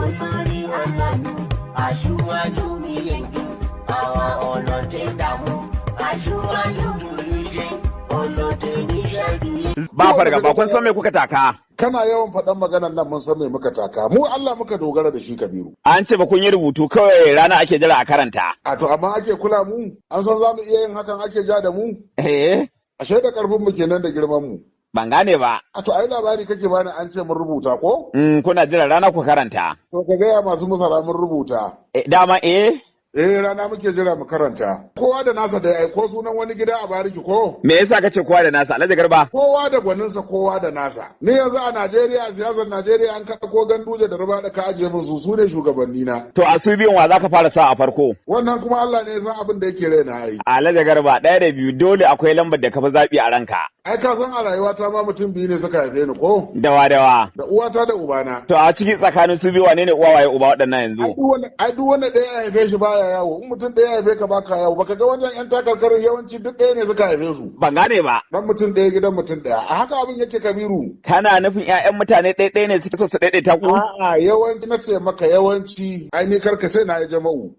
Olórí aláàánú, aṣíwájú mi yanjú, àwa ọlọ́tẹ̀ dààmú, aṣíwájú kìí ọlọ́tẹ̀ níṣẹ́ bí. Ba fargaba, kun san me kuka taka. Kana yawan faɗan maganan nan, mun san me muka taka. Mu Allah muka dogara da shi, Kabiru. An ce ba kun yi rubutu, kawai rana ake jira a karanta. A to, amma ake kula mu, an san za mu iya yin hakan, ake ja da mu. Eh, Ashe da karfin mu kenan da girman mu. Ban gane ba. A to, ai labari kake bani, an ce mun rubuta ko? Kuna jira rana ku karanta. To, ka gaya masu musara mun rubuta. Eh, dama eh. Eh, rana muke jira mu karanta. Kowa da nasa da ai ko sunan wani gida a bariki ko? Me yasa kace kowa da nasa, Alhaji Garba? Kowa da gwaninsa, kowa da nasa. Ni yanzu a Najeriya, siyasar Najeriya, an kaɗa ko Ganduje da Rubadu ka ajiye min su, su ne shugabanni na. To, a su biyun wa zaka fara sa a farko? Wannan kuma Allah ne ya san abin da yake raina ai. Alhaji Garba, ɗaya da biyu, dole akwai lambar da ka fi zaɓi a ranka. Ai ka san a rayuwata ma mutum biyu ne suka haife ni ko? Dawa dawa. Da uwata da ubana. To, a ciki tsakanin su biyu wane ne uwa, waye uba waɗannan yanzu? Ai duk wanda ɗaya ya haife shi baya yawo. In mutum ɗaya ya haife ka, baka yawo. Baka ga wajen yan takarkarin yawanci duk ɗaya ne suka haife su. Ban gane ba. Dan mutum ɗaya, gidan mutum ɗaya. A haka abin yake, Kabiru. Kana nufin 'ya'yan mutane ɗaya ne suke so su ɗaiɗaita ku? A'a, yawanci na ce maka, yawanci. Ai ni karka sai na yi jama'u.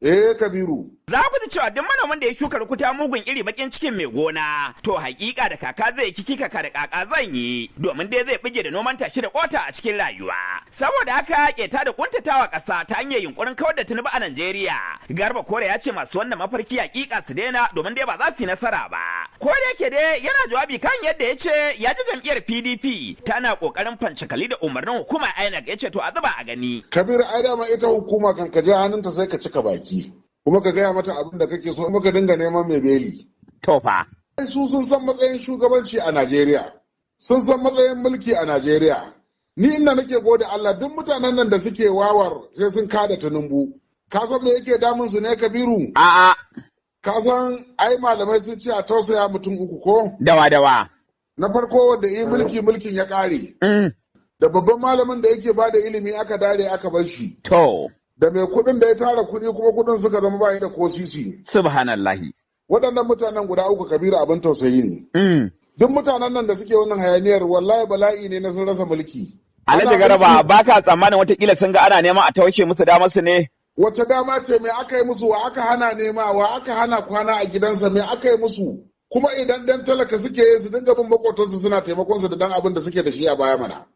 Eh, Kabiru. Za ku ji cewa duk manomin da ya shuka rukuta mugun iri, bakin cikin mai gona. To, hakika da kaka zai kiki kaka da kaka zan yi, domin dai zai bige da noman tashi da kota a cikin rayuwa. Saboda haka keta da kuntatawa ƙasa ta hanyar yunkurin kawar da Tinubu a Najeriya. Garba Kore ya ce masu wannan mafarki hakika su daina, domin dai ba za su yi nasara ba. Ko da yake dai yana jawabi kan yadda ya ce ya ji jam'iyyar PDP tana kokarin fancakali da umarnin hukumar INEC, ya ce to, a zuba a gani. Kabir, ai dama ita hukuma kan ka je hannunta sai ka cika baki. Kuma ka gaya mata abin da kake so, kuma ka dinga neman mai beli. To fa. Ai su sun san matsayin shugabanci a Najeriya. Sun san matsayin mulki a Najeriya. Ni inda nake gode Allah, duk mutanen nan da suke wawar sai sun kada Tinubu. Ka san me yake damun su ne, Kabiru? A'a. Ka san ai malamai sun ce a tausaya mutum uku ko? Dawa dawa. Na farko, wanda yi mulki, mulkin ya ƙare. Da babban malamin da yake bada ilimi aka dare aka bar shi. To. Da mai kuɗin da ya tara kuɗi kuma kuɗin suka zama bayi da ko sisi. Subhanallahi. Waɗannan mutanen guda uku, Kabiru, abin tausayi ne. Duk mutanen nan da suke wannan hayaniyar, wallahi bala'i ne na sun rasa mulki. Alhaji Ana Garba, baka tsammanin watakila sun ga ana neman a taushe musu damar su ne? Wace dama ce? Me aka yi musu? Wa aka hana nema? Wa aka hana kwana a gidansa? Me aka yi musu? Kuma idan dan talaka suke yi, su dinga bin makotansu suna taimakon su da dan abin da suke da shi a baya mana.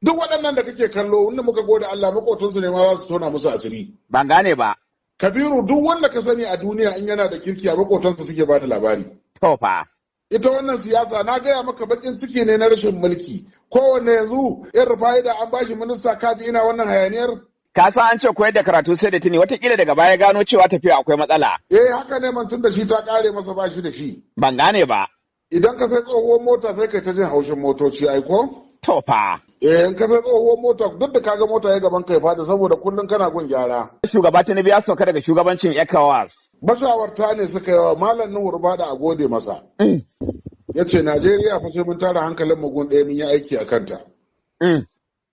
Duk waɗannan da kake kallo, wanda muka gode Allah, makotansu ne ma za su tona musu asiri. Ban gane ba. Kabiru, duk wanda ka sani a duniya in yana da kirki, a makotansa suke ba da labari. To fa. Ita wannan siyasa, na gaya maka, bakin ciki ne na rashin mulki. Kowanne yanzu yan Rufa'i da an bashi minista, kaji ina wannan hayaniyar. Ka san an ce koyar da karatu sai da tuni, watakila daga baya gano cewa tafiya akwai matsala. Eh, haka ne, mantun da shi ta kare masa, bashi da shi. Ban gane ba. Idan ka sai tsohuwar mota, sai kai ta jin haushin motoci ai ko? To fa. Eh, in ka sai tsohuwar mota, duk da kaga mota ya gaban kai fada, saboda kullum kana gun gyara. Shugaba Tinubu ya sauka daga shugabancin ECOWAS. Mashawarta ne suka yawa Malam Nuhu Ribadu, a gode masa. Ya ce Najeriya fa sai mun tara hankalin mu gun ɗaya mun yi aiki a kanta.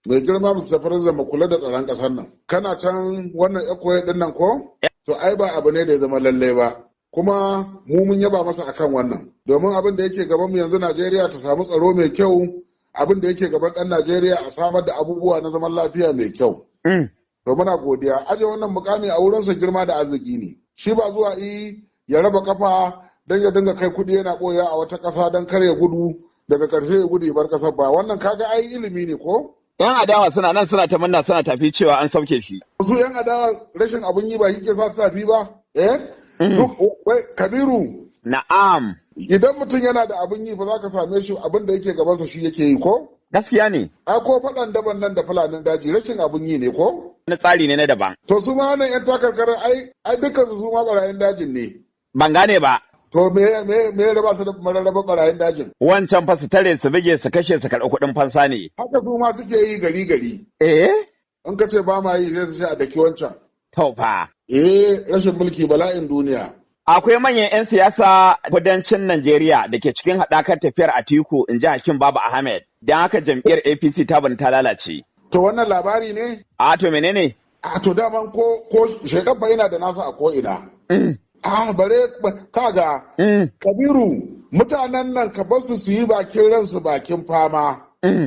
Mai girma Mr. President, mu kula da tsaron ƙasar nan. Kana can wannan ECOWAS din nan ko? To, ai ba abu ne da ya zama lallai ba. Kuma mu mun yaba masa akan wannan. Domin abin da yake gaban mu yanzu, Najeriya ta samu tsaro mai kyau, abin da yake gaban ɗan Najeriya, a samar da abubuwa na zaman lafiya mai kyau. To, muna godiya. Aje wannan mukami a wurinsa girma da arziki ne. Shi ba zuwa yi ya raba kafa don ya dinga kai kuɗi yana ɓoye a wata ƙasa don kar ya gudu, daga ƙarshe ya gudu ya bar ƙasar ba. Wannan kaga ai ilimi ne ko? Yan adawa suna nan suna ta murna, suna tafi cewa an sauke shi. Su yan adawa rashin abun yi ba shi ke sa su tafi ba? Eh? Duk wai, Kabiru, Na'am. idan mutum yana da abun yi, ba za ka same shi abin da yake gabansa shi yake yi ko? Gaskiya ne. Ai ko faɗan daban nan da fulanin daji rashin abun yi ne ko? Na tsari ne na daban. To, su ma wannan yan takarkarin ai dukkan su ma barayin dajin ne. Ban gane ba. To, me ya raba su da mararraba barayin dajin? Wancan fa su tare, su buge, su kashe, su karɓi kuɗin fansa ne. Haka su ma suke yi gari gari. Eh? In ka ce ba ma yi, sai su sha a daki wancan. To fa. Eh, rashin mulki bala'in duniya. Akwai manyan 'yan siyasa kudancin Najeriya da ke cikin haɗakar tafiyar Atiku, in ji Hakim Baba Ahmed. Don haka jam'iyyar APC ta bani ta lalace. To, wannan labari ne? A to, menene? A to, daman ko shaidan fa yana da nasa a ko ina. A bare kaga, Kabiru, mutanen nan ka bar su su yi bakin ransu bakin fama.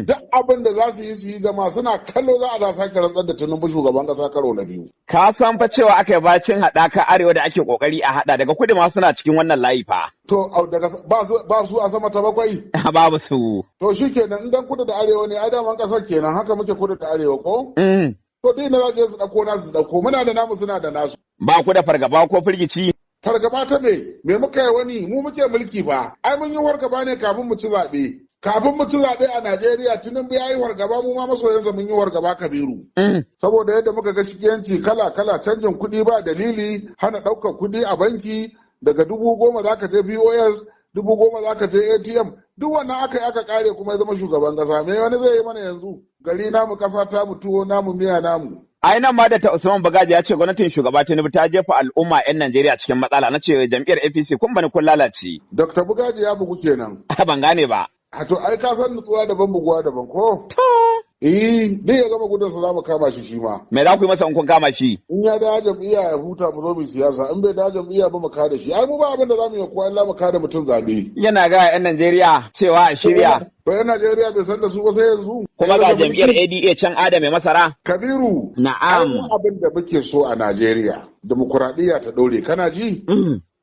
Duk abin da za su yi su yi gama suna kallo za a da sake rantsar da Tinubu shugaban kasa karo na biyu. Ka san fa cewa aka yi bacin haɗaka arewa da ake kokari a haɗa daga kudu ma suna cikin wannan layi fa. To daga ba su a sama ta bakwai? Babu su. To shikenan, in dan kudu da arewa ne, ai daman kasar kenan haka muke, kudu da arewa ko? To dai na za su dauko nasu su dauko, muna da namu, suna da nasu. Ba ku da fargaba ko firgici? Fargaba ta me? Me muka yi wani? Mu muke mulki ba. Ai mun yi fargaba ne kafin mu ci zaɓe. Kafin mu ci zaɓe a Najeriya, Tinubu ya yi fargaba, mu ma masoyansa mun yi fargaba, Kabiru. Saboda yadda muka ga shigiyanci kala kala, canjin kuɗi ba dalili, hana ɗaukar kuɗi a banki, daga 10,000 za ka je POS, 10,000 za ka je ATM, duk wannan aka yi aka kare kuma ya zama shugaban ƙasa. Me wani zai yi mana yanzu? Gari namu, ƙasa ta mu, tuwo namu, miya namu. Ai nan ma da ta Usman Bagaji ya ce gwamnatin shugaba Tinubu ta jefa al'umma 'yan Najeriya cikin matsala, na ce jam'iyyar APC kun bani kun lalace. Dr. Bugaji ya bugu kenan. Ban gane ba. A to ai ka san nutsuwa daban, buguwa daban ko? To. Eh, duk ya gama gudunsa za mu kama shi shi ma. Me za ku yi masa in kun kama shi? In ya dawo jam'iyya ya huta, mu zo mu siyasa, in bai dawo jam'iyya ba mu kada shi. Ai mu ba abin da za mu yi kowa illa mu kada mutum zabe. Yana ga 'yan Najeriya cewa a shirya. To 'yan Najeriya bai san da su ba sai yanzu. Kuma ga jam'iyyar ADA can Ada mai masara. Kabiru. Na'am. Ai abin da muke so a Najeriya, dimokuraɗiyya ta ɗore, kana ji?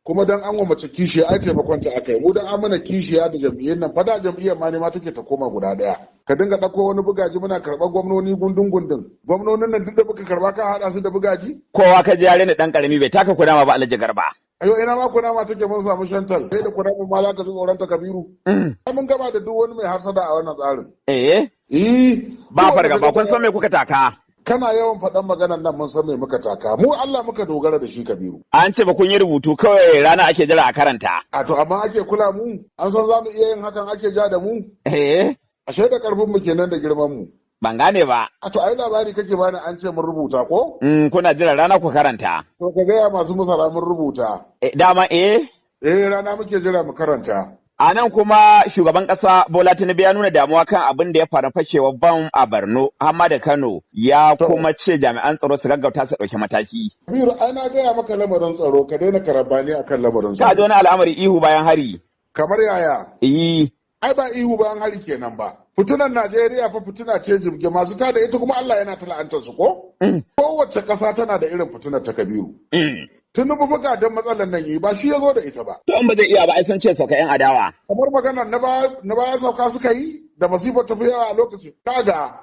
Kuma dan an wa mace kishiya ai taimakon ta aka yi, mu dan an mana kishiya da jam'iyyar nan fada, jam'iyyar ma ne ma take ta koma guda daya. Ka dinga ɗauko wani Bugaji, muna karɓar gwamnoni gundun gundun, gwamnonin nan duk da muka karɓa ka haɗa su da Bugaji. Kowa ka ji yare ne dan karami bai taka kunama ba, Alhaji Garba. Ayo, ina ma kunama take? Mun samu shantal sai da kunama ma za ka ji tsoron ta, Kabiru. Ai mun gaba da duk wani mai hasada a wannan tsarin. Eh? Eh. Ba fargaba, kun san me kuka taka. Kana yawan faɗan maganan nan, mun san me muka taka. Mu Allah muka dogara da shi, Kabiru. An ce ba kun yi rubutu, kawai rana ake jira a karanta. A to amma ake kula mu, an san za mu iya yin hakan ake ja da mu. Eh? Ashe da karfin mu kenan da girman mu. Ban gane ba. A to ai labari kake bani, an ce mun rubuta ko? Kuna jira rana ku karanta. To ka gaya masu musara mun rubuta. Eh, dama eh? Eh, rana muke jira mu karanta. A nan kuma shugaban ƙasa Bola Tinubu ya nuna damuwa kan abin da ya faru, fashewar bam a Borno, hamma da Kano, ya kuma ce jami'an tsaro su gaggauta su ɗauki mataki. Kabiru, ai na gaya maka lamarin tsaro, ka daina karambani akan lamarin Ka ji tsaro. wani al'amari ihu bayan hari. Kamar yaya? Iyi. Ai ba ihu bayan hari kenan ba. Fitunan Najeriya fa fituna ce jibge, masu tada ita kuma Allah yana ta la'antar su ko? Kowace ƙasa tana da irin fitunar ta, Kabiru. Tinubu fa gadon matsalar nan yi ba shi ya zo da ita ba. To in ba zai iya ba ai sun ce sauka 'yan adawa. Kamar maganar na baya sauka suka yi da masifar tafi yawa a lokacin. Kaga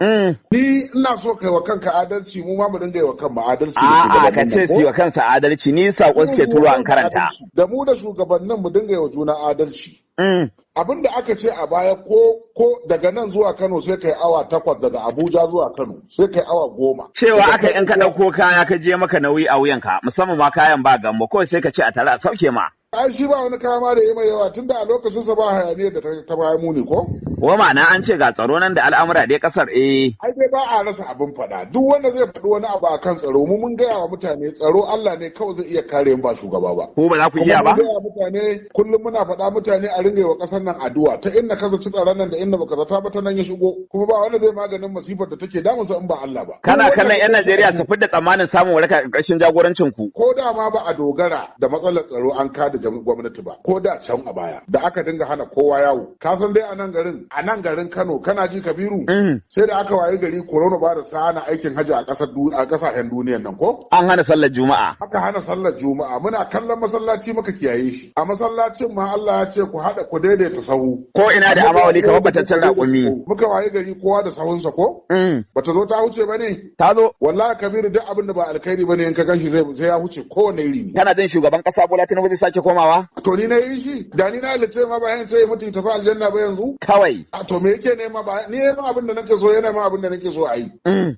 ni ina so kai wa kanka adalci, mu ma mu dinga yi wa kanmu adalci da A'a, ka shugabannin ce nan, su yi wa kansa adalci, ni saƙo suke turo an karanta. Da mu da shugabannin mu dinga yi wa juna adalci. Abin da aka ce a baya ko daga nan zuwa Kano sai kai awa 8, daga Abuja zuwa Kano sai kai awa 10. Cewa aka in ka ɗauko kaya ka je maka nauyi a wuyanka, musamman ma kayan ba gambo, kawai sai ka ce a tare a sauke ma. Ai shi ba wani kaya ma da ya mai yawa, tunda a lokacin sa ba hayaniyar da ta baya muni ko? Wa ma'ana an ce ga tsaro nan da al'amura dai kasar eh. Ai dai ba a rasa abin faɗa. Duk wanda zai faɗi wani abu akan tsaro, mu mun gaya wa mutane tsaro Allah ne kawai zai iya kare mu, ba shugaba ba. Ko ba za ku iya ba? Kuma mun gaya mutane, kullum muna faɗa, mutane a ringa yi wa ƙasar nan addu'a, ta inna ka zaci tsaron nan da inna baka zata ba ta nan ya shigo, kuma ba wanda zai maganin masifar da take damunsa in ba Allah ba. Kana Duk wanda kallon 'yan Najeriya su fidda tsammanin samun waraka ƙarƙashin jagorancin ku. Ko da ma ba a dogara da matsalar tsaro an kada gwamnati ba, ko da can a baya da aka dinga hana kowa yawo, ka san dai a nan garin Kano, kana ji Kabiru, sai da aka waye gari coronavirus ta hana aikin hajji a kasashen duniyar nan ko? An hana sallar Juma'a. Aka hana sallar Juma'a, muna kallon masallaci muka kiyaye shi, a masallacin ma Allah ya ce ku hada ku daidaita sahu. Ko ina da amawali kamar bataccen raƙumi. Muka waye gari kowa da sahunsa ko? Bata zo ta huce ba ne? Ta zo. Wallahi Kabiru, duk abin da ba alkhairi bane in ka ganshi zai sai ya huce, kowane iri ne. Kana jin shugaban ƙasa Bola Tinubu zai sake komawa? To ni na yi shi, da ni na halice ma ba yan sai mutum tafi aljanna ba yanzu. Kawai. A to me yake nema? Ba ni ma abin da nake so yana ma abin da nake so a yi.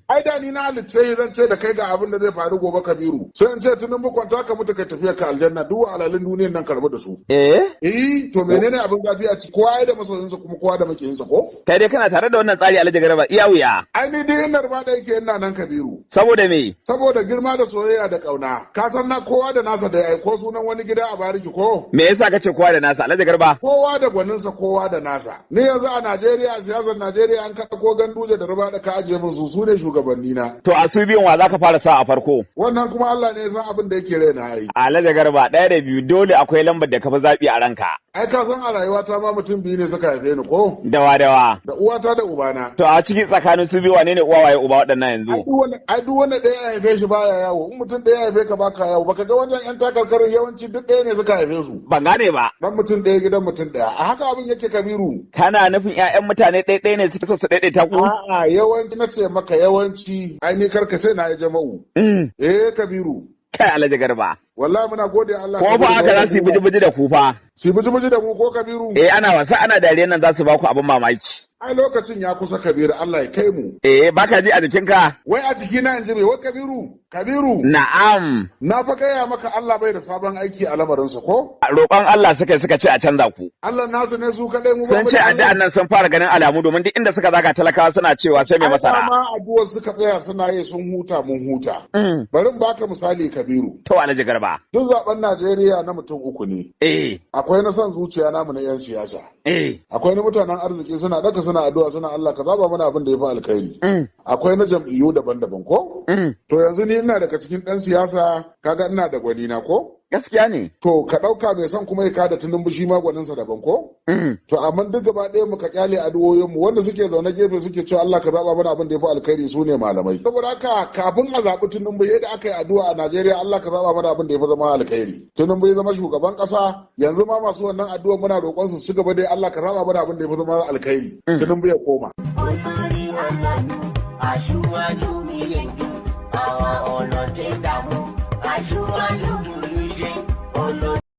Ai da ni na halice zan ce da kai ga abin da zai faru gobe, Kabiru. Sai in ce Tinubu kwanta ka mutu ka tafiya ka aljanna, duk alalin duniyar nan karbu da su. Eh? Eh, to menene abin zafi a ciki? Kowa ya da masoyinsa kuma kowa da makiyinsa ko? Kai dai kana tare da wannan tsari, Alhaji Garba, iya wuya. Ai ni duk inda ba da yake ina nan, Kabiru. Saboda me? Saboda girma da soyayya da kauna. Ka san na kowa da nasa da yayi ko sunan wani gida a bariki ko? Me yasa kace kowa da nasa, Alhaji Garba? Kowa da gwaninsa, kowa da nasa. Ni yanzu a Najeriya, a siyasar Najeriya, an kaɗa ko Ganduje da Ruba ka ajiye min su, su ne shugabanni na. To a su biyun wa zaka fara sa a farko? Wannan kuma Allah ne ya san abin da yake raina yi. Alhaji Garba, ɗaya da biyu dole akwai lambar da ka fi zaɓi a ranka. Ai ka san a rayuwata ma mutum biyu ne suka haife ni ko? Dawa dawa. Da uwata da ubana. To a ciki tsakanin su biyu wane ne uwa waye uba waɗannan yanzu? Ai duk wanda ɗaya ya haife shi baya yawo. In mutum ɗaya ya haife ka baka yawo. Baka ga wajen yan takarkarin yawanci duk ɗaya ne suka haife su. Ban gane ba. Dan mutum ɗaya gidan mutum ɗaya. A haka abin yake, Kabiru. Kana nufin 'ya'yan mutane ɗaya ne suke so su ɗaiɗaita ku? A'a, yawanci na ce maka, yawanci. Ai ni karka ce na yi jama'u. Eh, Kabiru. Kai, Alhaji Garba. Wallahi muna gode Allah. Ko fa haka za su yi buji-buji da ku fa. Su yi buji-buji da mu ko, Kabiru? Eh, ana wasa ana dariya nan za su ba ku abin mamaki. Ai lokacin ya kusa, Kabiru, Allah ya kai mu. Eh, baka ji a jikinka? Wai a jikina in ji me wai, Kabiru? Kabiru. Na'am. Na fa gaya maka Allah bai da sabon aiki a lamarinsa ko? Roƙon Allah suka ce a canza ku. Allah nasu ne su kaɗai, mu ba Sun mu ce da Allah. Addu'an nan sun fara ganin alamu, domin duk inda suka zaga talakawa suna cewa sai mai Ai masara. ma addu'ar suka tsaya suna yi sun huta, mun huta. Bari in baka misali, Kabiru. To, Alhaji Garba. Duk zaben Najeriya na mutum uku ne. Akwai na son zuciya namu na 'yan siyasa. Akwai na mutanen arziki, suna daka suna addu'a suna Allah ka zaba mana abin da ya fi alkhairi. Akwai na jam'iyyu daban-daban ko? To yanzu ni ina daga cikin ɗan siyasa, kaga ina da gwani na ko? Gaskiya ne. To ka ɗauka mai son kuma ya kada Tinubu, shi ma gwaninsa daban ko? To amma duk gaba ɗaya muka kyale addu'o'in mu, wanda suke zaune gefe suke cewa Allah ka zaba mana abin da ya fi alkhairi su ne malamai. Saboda haka kafin a zaɓi Tinubu yadda aka yi addu'a a Najeriya, Allah ka zaba mana abin da ya fi zama alkhairi. Tinubu ya zama shugaban ƙasa, yanzu ma masu wannan addu'a muna roƙon su ci gaba dai, Allah ka zaba mana abin da ya fi zama alkhairi. Tinubu ya koma. Olórí aláàánú, aṣíwájú mi yanjú, àwa ọlọ́tẹ̀ dààmú, aṣíwájú kìí ṣe olórí.